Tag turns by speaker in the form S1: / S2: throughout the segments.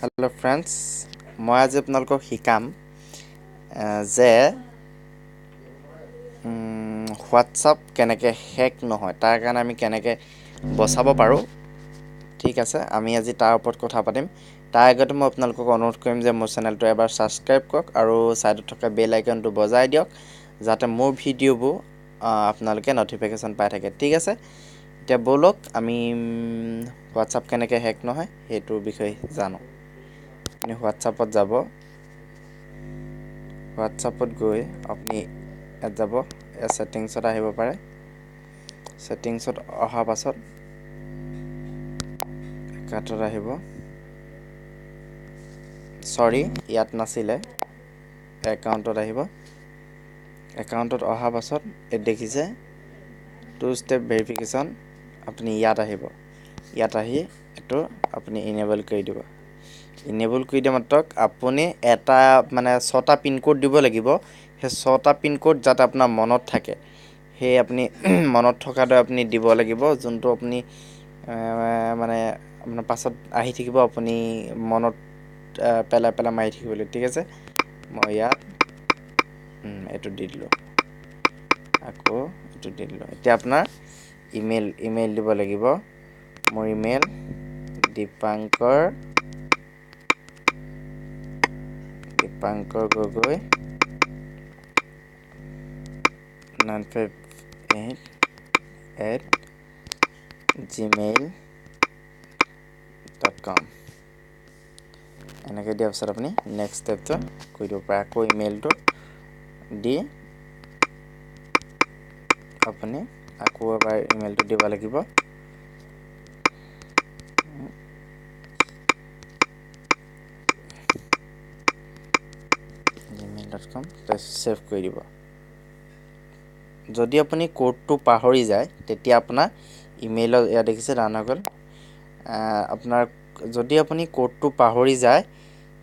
S1: Hello' friends, মই আজি আপোনালোকক শিকাম যে হোৱাটছআপ কেনেকৈ হেক নহয়, তাৰ কাৰণে আমি কেনেকৈ বচাব পাৰোঁ। ঠিক আছে, আমি আজি তাৰ ওপৰত কথা পাতিম। তাৰ আগতে মই আপোনালোকক অনুৰোধ কৰিম যে মোৰ চেনেলটো এবাৰ ছাবস্ক্ৰাইব কৰক আৰু ছাইডত থকা বেল আইকনটো বজাই দিয়ক, যাতে মোৰ ভিডিঅ'বোৰ আপোনালোকে ন'টিফিকেশ্যন পাই থাকে। ঠিক আছে, এতিয়া ব'লক আমি হোৱাটছআপ কেনেকৈ হেক নহয় সেইটোৰ বিষয়ে জানো। আপুনি হোৱাটছআপত যাব, হোৱাটছআপত গৈ আপুনি ইয়াত যাব, ইয়াত ছেটিংছত আহিব পাৰে। ছেটিংছত অহাৰ পাছত একাউণ্টত আহিব, চৰি ইয়াত নাছিলে, একাউণ্টত আহিব। একাউণ্টত অহাৰ পাছত ইয়াত দেখিছে টু ষ্টেপ ভেৰিফিকেশ্যন, আপুনি ইয়াত আহিব। ইয়াত আহি এইটো আপুনি ইনেবল কৰি দিব। ইনেবল কৰি দিয়া মাত্ৰক আপুনি এটা মানে 6টা পিনক'ড দিব লাগিব। সেই 6টা পিনক'ড যাতে আপোনাৰ মনত থাকে, সেই আপুনি মনত থকাৰ দৰে আপুনি দিব লাগিব, যোনটো আপুনি মানে আপোনাৰ পাছত আহি থাকিব, আপুনি মনত পেলাই পেলাই মাৰি থাকিব লাগিব। ঠিক আছে, মই ইয়াত এইটো দি দিলোঁ, আকৌ এইটো দি দিলোঁ। এতিয়া আপোনাৰ ইমেইল দিব লাগিব। মোৰ email Dipankar Gogoi 958@gmail.com। এনেকৈ দিয়াৰ পিছত আপুনি নেক্সট ষ্টেপটো কৰি দিব পাৰে। আকৌ ইমেইলটো দি আপুনি আকৌ এবাৰ ইমেইলটো দিব লাগিব। gmail.com তাৰপিছত ছেভ কৰি দিব। যদি আপুনি ক'ডটো পাহৰি যায় তেতিয়া আপোনাৰ ইমেইলত ইয়াত দেখিছে ৰান হৈ গ'ল। আপোনাৰ যদি আপুনি ক'ডটো পাহৰি যায়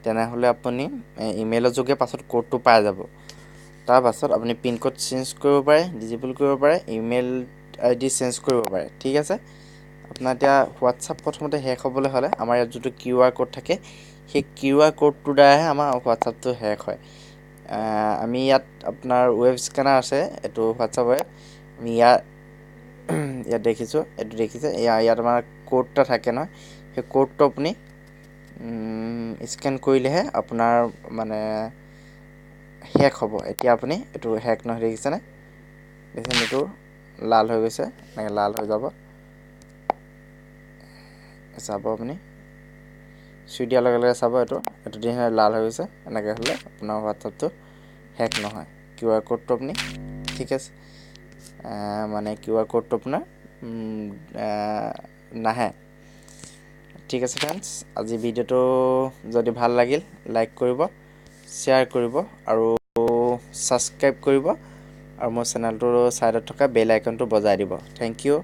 S1: তেনেহ'লে আপুনি ইমেইলৰ যোগে পাছত ক'ডটো পাই যাব। তাৰপাছত আপুনি পিনক'ড চেঞ্জ কৰিব পাৰে, ডিজেবল কৰিব পাৰে, ইমেইল আই ডি চেঞ্জ কৰিব পাৰে। ঠিক আছে, আপোনাৰ এতিয়া হোৱাটছআপ প্ৰথমতে হেক হ'বলৈ হ'লে আমাৰ ইয়াত যোনটো কিউ আৰ ক'ড থাকে, সেই কিউ আৰ ক'ডটোৰ দ্বাৰাহে আমাৰ হোৱাটছআপটো হেক হয়। আমি ইয়াত আপোনাৰ ৱেব স্কেনাৰ আছে, এইটো হোৱাটছআপ ৱেব, আমি ইয়াত দেখিছোঁ, এইটো দেখিছে, ইয়াত আমাৰ ক'ড এটা থাকে নহয়, সেই ক'ডটো আপুনি স্কেন কৰিলেহে আপোনাৰ মানে হেক হ'ব। এতিয়া আপুনি এইটো হেক নহয়, দেখিছেনে? দেখিছেনে এইটো লাল হৈ গৈছে, এনেকৈ লাল হৈ যাব। চাব আপুনি চুই দিয়াৰ লগে লগে চাব এইটো দিনে লাল হৈ গৈছে। এনেকৈ হ'লে আপোনাৰ হোৱাটছআপটো হেক নহয়। কিউ আৰ ক'ডটো আপুনি ঠিক আছে, মানে কিউ আৰ ক'ডটো আপোনাৰ নাহে। ঠিক আছে ফ্ৰেণ্ডছ, আজি ভিডিঅ'টো যদি ভাল লাগিল লাইক কৰিব, শ্বেয়াৰ কৰিব আৰু ছাবস্ক্ৰাইব কৰিব আৰু মোৰ চেনেলটোৰ ছাইডত থকা বেল আইকনটো বজাই দিব। Thank you.